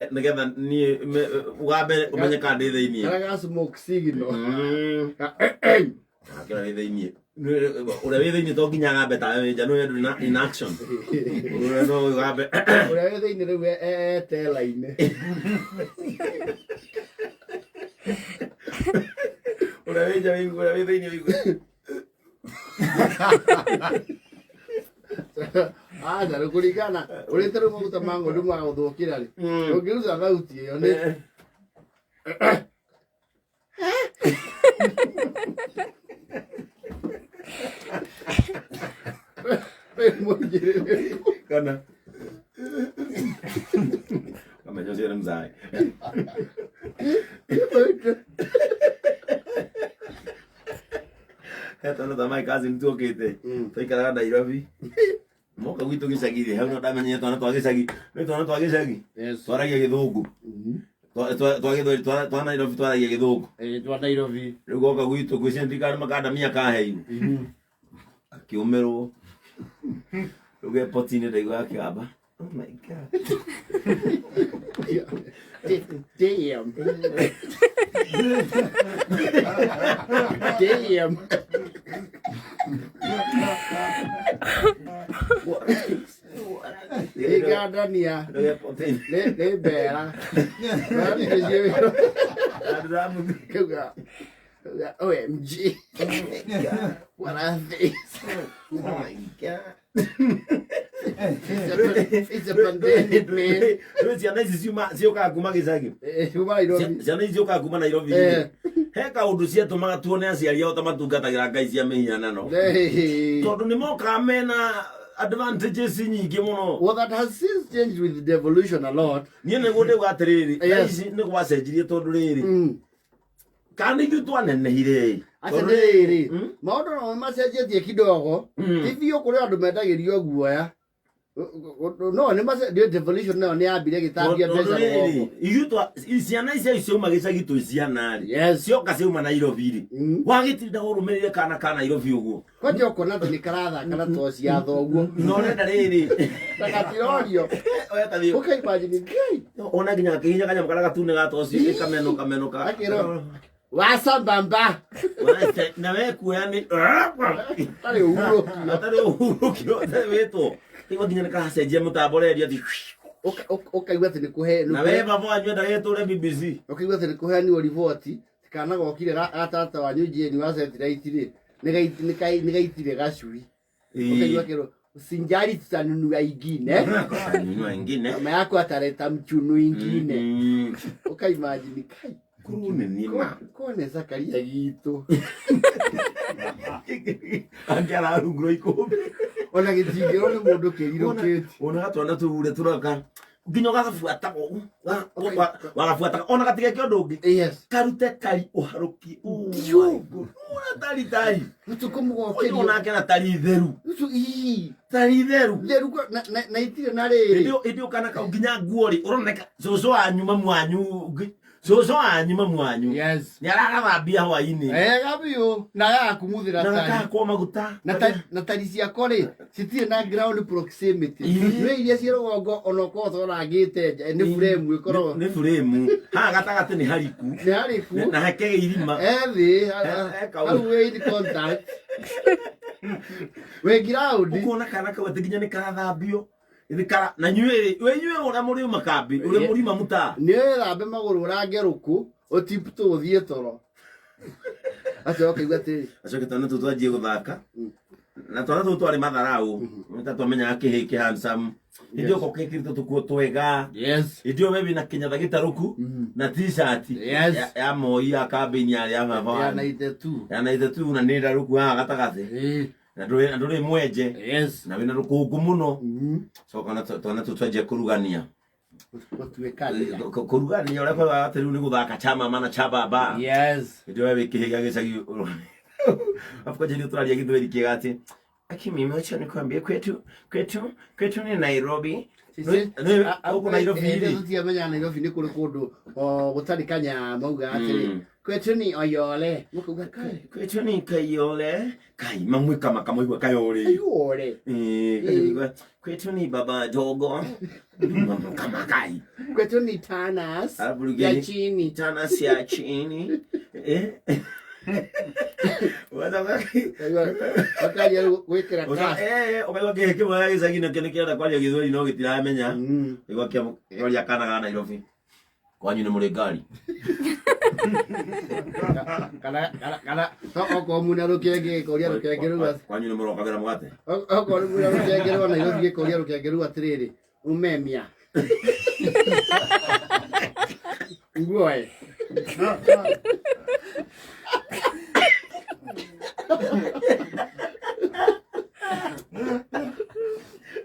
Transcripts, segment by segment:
Nĩgetha niĩ ũgambe ũmenye kana ndĩ thĩiniĩ. Karĩa ga smoke signal. Akĩra wĩ thĩiniĩ. Ũrĩa wĩ thĩiniĩ to nginya agambe tawe wĩ nja, nĩ ũrĩa ndũrĩ na in action. Ũrĩa no ũgambe. Ũrĩa wĩ thĩinĩ rĩu etela-inĩ. Ũrĩa wĩ nja wĩigue, ũrĩa wĩ thĩiniĩ wĩigue. Aca rĩu kũringana ũrĩte rĩu maguta ma ng'ondu magũthũkĩra rĩ, ũngĩruta thauti ĩyo nĩ wĩ mũigĩrĩrĩku. Kana. Kamenya ũcio nĩ mzai. He twana twa my cousin tuokĩte. Twaikaraga Nairobi. Moka gwitũ gĩcagi-rĩ, hau no ndamenyire twana twa gĩcagi. Nĩ twana twa gĩcagi. Twaragia gĩthũngũ. Twa gĩthweri twa Nairobi twaragia gĩthũngũ. Ĩĩ, twa Nairobi. Rĩu goka gwitũ ngwĩciria ndirikana makandamia kaheirwo. Akĩũmĩrwo. Rĩu ge poti-inĩ ndaigua akĩgamba. Oh my God. Damn. Damn. Igandania Rĩu ge poti-inĩ. nĩ mbera. Ndĩramũthĩ. Kauga kauga OMG. What are these? Oh my God. It's a pandemic, man. Rĩu ciana ici ciuma ciũkaga kuma gĩcagi. Ciuma Nairobi. Ciana ici ciũkaga kuma Nairobi. He kaũndũ ciatũmaga tuone aciari ao ta matungatagĩra ngai cia mĩhianano. Tondũ nĩ mokaga mena advantages nyingĩ mũno. Well, that has since changed with devolution a lot. Niĩ nĩguo ndĩuga atĩrĩrĩ, thaa ici nĩ gwacenjirie tondũ rĩrĩ, kana nĩ ithuĩ twanenehire. Aca nĩ rĩrĩ, maũndũ no macenjetie kidogo. Ti biũ kũrĩ andũ mendagĩrio guoya. No nĩ mace devolution nayo nĩ yambire gĩtambia mbeca rũgongo. Ithuĩ ciana icio ciauma gĩcagi twĩ ciana rĩ, cioka ciauma Nairobi rĩ, wagĩtinda ũrũmĩrĩire kana ka Nairobi ũguo. Kwanja ũkona atĩ nĩ karathaka na toci ya thoguo. Na ũrenda rĩrĩ. Na gatirorio. Oya ta thiĩ. Ũkaimagine Ngai. Ona nginya gakĩhinya kanyamũ karĩa gatune ga toci nĩ kameno kameno ka. Gakĩrwo wacambamba. Na we kuoya nĩ Tarĩ ũhurũkio. Atarĩ ũhurũkio, atarĩ wĩtwo. Kĩgwa nginya nĩ karacenjia mũtambo redio atĩ. Ũkaigua atĩ nĩ kũhe. Na we baba wanyu endaga ĩtũre BBC. Ũkaigua atĩ nĩ kũheanirwo riboti kana gokire ga tata wanyu Jane wa satellite rĩ nĩ gaitire gacui. Ũkaigua kĩrwo usinjali tutanunua ingine. Tutanunua ingine. Mama yako ataleta mchunu ingine. Ũkaimagine kai. Kũrũ nĩ nima. Kone Zakaria gitũ. Angĩ ararungũrwo ikũmbĩ. Ona gĩtingĩrwo nĩ mũndũ kĩrirũkĩtie. Wonaga twana tũu ũrĩa tũroka nginya ũgagabuata wagabuataga ona gatigeke ũndũ ũngĩ. Yes. Karute tari ũharũkie. Ndiũ. Ona tari tari. Ũtukũ mũgokĩrio. Ũyũ onake na tari theru. Ũcio ii. Tari theru. Theru na itirĩ na rĩrĩ. Hĩndĩ ĩyo kana kau nginya nguo rĩ ũroneka cũcũ wanyu mamu wanyu cũcũ wanyu mamu wanyu. Yes. Nĩ aragathambia hwainĩ. Wega biũ na agakumuthĩra Na tari. gakahakwo maguta. Na tari ciakwa rĩ citirĩ na ground proximity. Nĩ iria ciĩ rũgongo ona ũkorwo twarangĩte nja nĩ frame ĩkoragwo. Nĩ frame. Haha gatagatĩ nĩ hariku. Nĩ hariku. Na hake irima. Ethĩ hau wĩ in contact. Wĩ ground. Ũkona kana kau atĩ nginya nĩ karathambio. Nĩ kara na inyuĩ rĩ, we inyuĩ ũrĩa mũrĩ makambĩ, ũrĩa mũrima mũtaa. Nĩ wĩthambe magũrũ ũrange rũkũ, ũtiptũ ũthiĩ toro. Acoka ũkaigua atĩrĩ. Acoke twana tũu twanjie gũthaka. Na twana tũu twarĩ matharaũ. Nĩ ta twamenyaga kĩhĩ kĩ handsome. Hĩndĩ ĩyo ũkĩkĩrĩte tũkuo twega. Yes. Hĩndĩ ĩyo we wĩna kĩnyatha gĩtarũku na t-shirt Yes. ya Moi ya kambĩini yarĩ ya baba Ya wanyu. 92. Ya 92 na nĩ ndarũku haha gatagatĩ. Na ndũrĩ mwenje. Yes. Na wĩna rũkũngũ mũno. Coka na twana tũu twanjia kũrugania. Gũtuĩkania. Kũrugania ũrĩa kwega atĩ rĩu nĩ gũthaka cha mama na cha baba. Yes. Hĩndĩ ĩyo we wĩ kĩhĩ gĩa gĩcagi. Afu kwa jili tũraria gĩthweri kĩega atĩ Aki mimi wacha nikwambie kwetu kwetu kwetu ni Nairobi. Gũkũ Nairobi rĩ. Tũtiamenya Nairobi nĩ kũrĩ kũndũ gũtarĩ kanya mauga atĩrĩ. Kwetu ni Oyole. Mũkauga kai. Kwetu ni Kayole. Kai mamwika makamwigua Kayole. Kayole. Eh, kwetu ni baba dogo. Kama kai. Kwetu ni Tanas. Ya chini. Tanas ya chini. Eh. Wakaria gwikira class. Eh, ukaigua kĩhĩ kĩmwe gĩa gĩcagi nakĩo nĩ kĩrenda kwaria gĩthweri no gĩtiramenya. Igua kĩoria kana ga Nairobi. Kwanyu nĩ mũrĩ ngari. Kana kana kana okorwo muna rũkenge gĩkoria rũkenge rũu. Kwanyu nĩ mũrokagĩra mũgate. Okorwo muna rũkenge rwa Nairobi gĩkoria rũkenge rũu atĩrĩrĩ, umemia. Nguoe.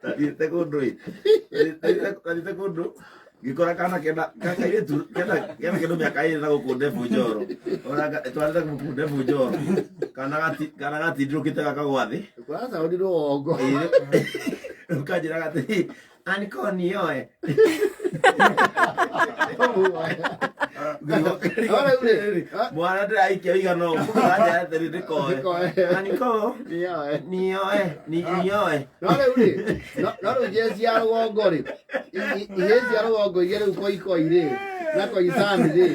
Tathiĩte kũndũ ĩ. Tathiĩte kũndũ ngĩkora kana kena kairĩtu kena kena kĩndũ mĩaka ĩrĩ na gũkũ ndebu njoro. Twarĩte gũkũ ndebu njoro. Kana gatindĩrũkĩte gakagwa thĩ. Kũracaũri rũgongo. Rĩu kanjĩraga atĩrĩ, aniko nioe. Mwana ndĩraikia ũigana ũũ, aranjĩra atĩrĩ ndĩkoe. Aniko Nioe. nioe, nioe. No rĩu rĩ, no rĩu njĩra cia rũgongo rĩ, ihĩĩ cia rũgongo iria rĩu koikoi rĩ, na koisani rĩ,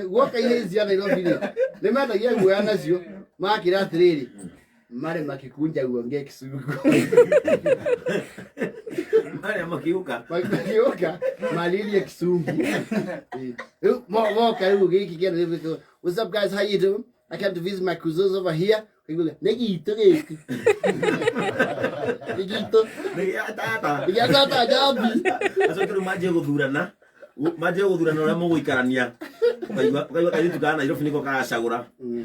guoka ihĩĩ cia Nairobi rĩ, nĩ mendagia guoya nacio, makĩra atĩrĩrĩ, mare makikunja uongee Kisungu. Marĩa makiuka. Makiuka malilie Kisungu. Rĩu moka rĩu gĩkĩ kĩana rĩu, what's up guys, how you doing? I came to visit my cousins over here. Nĩ gitũ gĩkĩ. Nĩ gitũ. Nĩ gĩa tata. Nĩ gĩa tata Njambi. Acoke rĩu manjie gũthurana. Manjie gũthurana ũrĩa mũgũikarania. Ũkaigua kairĩtu ka Nairobi nĩko karacagũra.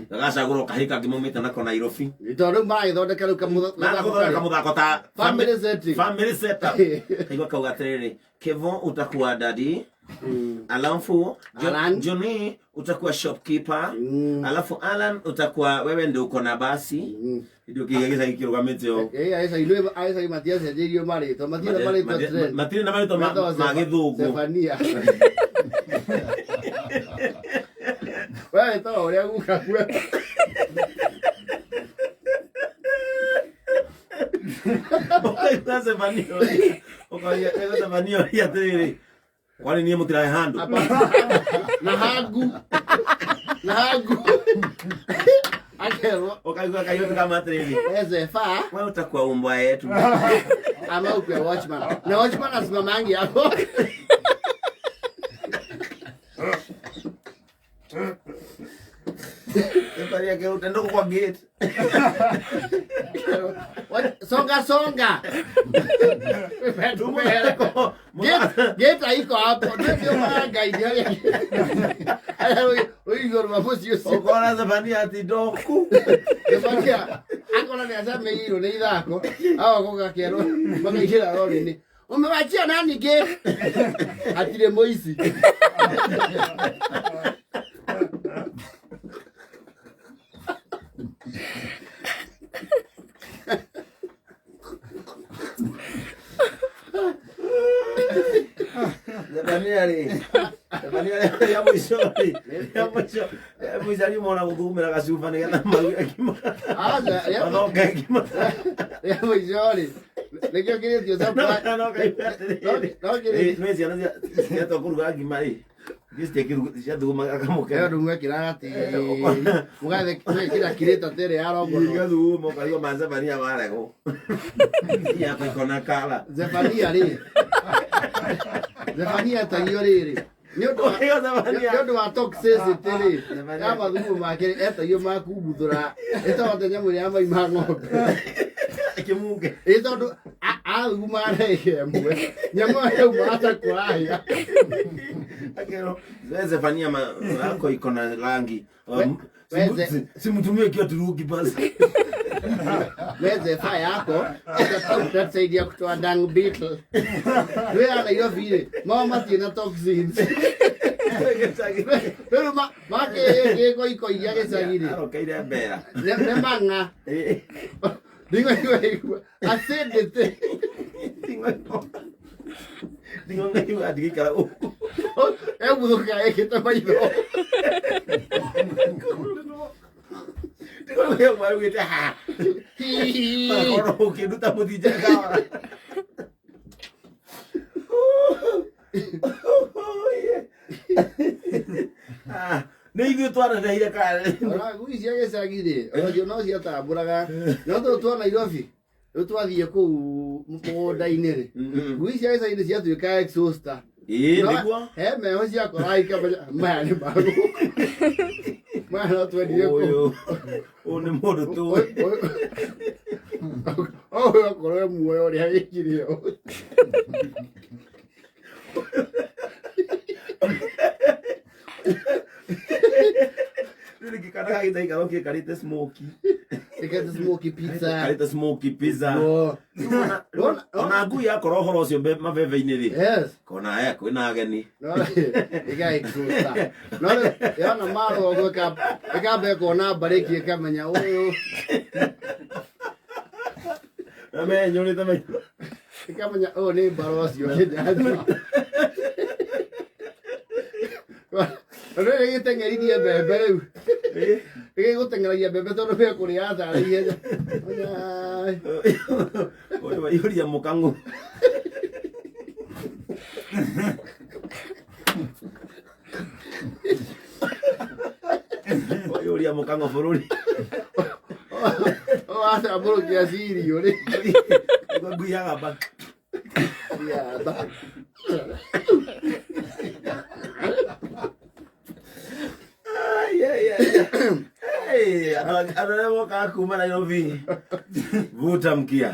Gagacagũra kahĩĩ kangĩ maumĩte nako Nairobi. Tondũ rĩu maragĩthondeka rĩu Maragĩthondeka mũthako ta family setting. Family setup. Kaigua kauga atĩrĩrĩ, Kevo utakuwa daddy. Alafu Johnny utakuwa shopkeeper. Alafu Alan utakuwa wewe ndio uko na basi. Ndio kĩgĩa gĩcagi kĩrũgamĩte ũũ. Aicagi matiacenjeirio marĩtwa, matirĩ na marĩtwa trend. Matirĩ na marĩtwa ma gĩthũngũ. Zefania. We wĩtagwo ũrĩa guka kwe. Ũkaigua Zefania ũrĩa, ũkaigua Zefania ũrĩa atĩrĩrĩ, kwani niĩ mũtirahe handũ? Na hangu. Na hangu. Akerwo. Ũkaigua kairĩtu kama atĩrĩrĩ. Ezefa. Wewe utakuwa umbwa yetu. Ama ukuwe watchman. Na watchman asimamangi hapo. Zefania ke utendo kwa gate. Songa songa. Gate haiko hapo. Ndio maana guide yale. Oigo mabusi ucio. Ukora Zefania ati ndoku. Zefania akona ni acemeirwo nĩ ithako. Ago gakerwo makaingĩra rori-inĩ. Umewachia nani gate? Hatirĩ mũici. Zefania rĩ, Zefania rĩ, ya mũico rĩ, ya mũico, ya mũico ariuma ona gũthugumĩra gacuba nĩgetha maruge ngima. Aca, ya Mathonge ngima. Ya mũico rĩ, nĩkĩo kĩrĩtio No, no, kaigua atĩrĩrĩ. No, kĩrĩtio. Nĩ ciana ciatua kũruga ngima rĩ, ciathugumaga kamũkebe. Ĩyo rĩu mwekĩraga tĩri, mũgekĩra kirĩta ta ĩrĩa ya rongono. Igathuguma ũkaigua ma Zefania maregwo. Yakwa ikona kala. Zefania rĩ. Zefania etagio rĩrĩ. Nĩ ũndũ wa toxicity rĩ, ya mathugumo make rĩ, etagio ma kumbuthũra. Ĩtagwo ta nyamũ ĩrĩa ya mai ma ng'ombe. Kĩmunge. Ĩ tondũ athugumaga ndagĩka ĩmwe, nyamũ ĩyo yaumaga ta kũrahĩa. Akero, Zefania yako iko na rangi. Simtumie kiatu rugi basi. We Zefa yako utatusaidia kutoa dung beetle. We ana Nairobi rĩ, mao matirĩ na toxins. Rĩu makĩgĩkoikoigia gĩcagi rĩ. Arokeire mbera. Nĩ mang'a. Nding'oigua acidity. Nding'oigua ndigĩikara gũkũ. Eguthũka ĩkĩte maitho. Tigå ha. Korwo ũkĩnduta mũthinja kawara. Nĩ ithuĩ twaneneire kana Ona ngui cia gĩcagi rĩ, onacio no ciatambũraga. No tũtũ twa Nairobi, rĩu twathiĩ kũu mũgũnda-inĩ rĩ, ngui cia gĩcagi nĩ ciatuĩka exhauster. Ĩĩ No, nĩguo. He meho ciakora ikamenya maya nĩ magũ. Maya no twendire kũu. Ũyũ ũyũ nĩ mũndũ tũĩ. Ũyũ akorwo e muoyo ũrĩa wĩkire ũũ. Rĩu nĩkĩ kana gagĩta karokire karĩte smoky. Ĩkĩte smoky pizza. Karĩte smoky pizza. Wo. Ona ngui yakorwo ũhoro ũcio mabebe-inĩ rĩ. Yes. Kona aya kwĩna ageni. No ĩga exhauster. No rĩu yona marũa ĩkamba ĩkona mbarĩki ĩkamenya ũyũ Na menyũrĩte maitho. Ĩkamenya ũyũ nĩ mbara ũcio kĩnyanjua. Rĩu ĩgĩteng'erithie mbembe rĩu. Ĩgĩgũteng'eragia mbembe tondũ mekũrĩa athara ihenya. Ũyũ waihũria mũkang'ũ. Waihũria mũkang'ũ bũrũri. Wacambũrũkia cirio rĩ. Ũguo ngui yagamba. Yamba. Ai, ai, ai. Ai, andũ arĩa mokaga kuma Nairobi. Vuta mkia.